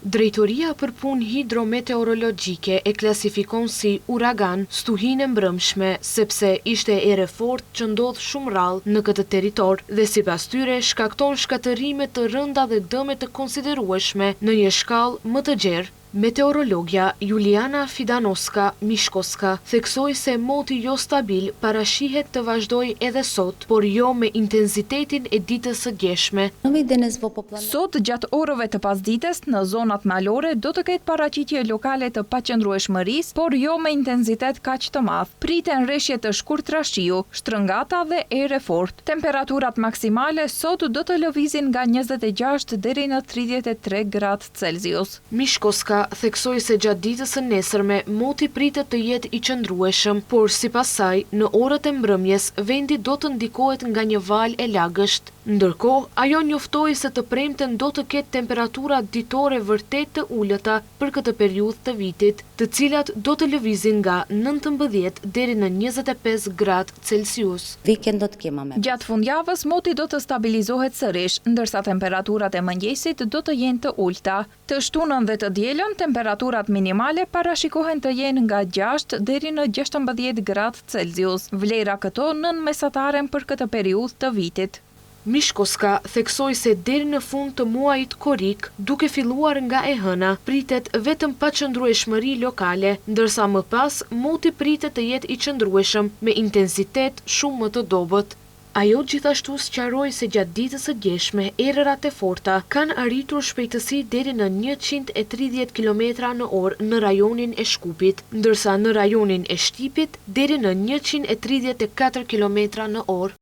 Drejtoria për Punë Hidrometeorologjike e klasifikon si uragan stuhinë e mbrëmshme, sepse ishte erë e fortë që ndodh shumë rrallë në këtë territor dhe sipas tyre shkakton shkatërrime të rënda dhe dëme të konsiderueshme në një shkallë më të gjerë. Meteorologja Juliana Fidanoska Mishkoska theksoi se moti jo stabil parashihet të vazhdojë edhe sot, por jo me intensitetin e ditës së djeshme. Sot, gjatë orëve të pasdites, në zonat malore do të ketë paraqitje lokale të paqëndrueshmërisë, por jo me intensitet kaq të madh. Priten reshje të shkurtra shiu, shtrëngata dhe erë e fortë. Temperaturat maksimale sot do të lëvizin nga 26 deri në 33 gradë Celsius. Mishkoska theksoi se gjatë ditës së nesërme moti pritet të jetë i qëndrueshëm, por sipas saj, në orët e mbrëmjes vendi do të ndikohet nga një valë e lagësht. Ndërkohë, ajo njoftoi se të premten do të ketë temperatura ditore vërtet të ulëta për këtë periudhë të vitit, të cilat do të lëvizin nga 19 deri në 25 gradë Celsius. Gjatë fundjavës, moti do të stabilizohet sërish, ndërsa temperaturat e mëngjesit do të jenë të ulëta. Të shtunën dhe të dielën, temperaturat minimale parashikohen të jenë nga 6 deri në 16 gradë Celsius, vlera këto nën mesataren për këtë periudhë të vitit. Mishkoska theksoi se deri në fund të muajit korrik, duke filluar nga e hëna, pritet vetëm paqëndrueshmëri lokale, ndërsa më pas moti pritet të jetë i qëndrueshëm me intensitet shumë më të dobët. Ajo gjithashtu sqaroi se gjatë ditës së djeshme erërat e forta kanë arritur shpejtësi deri në 130 kilometra në orë në rajonin e Shkupit, ndërsa në rajonin e Shtipit deri në 134 kilometra në orë.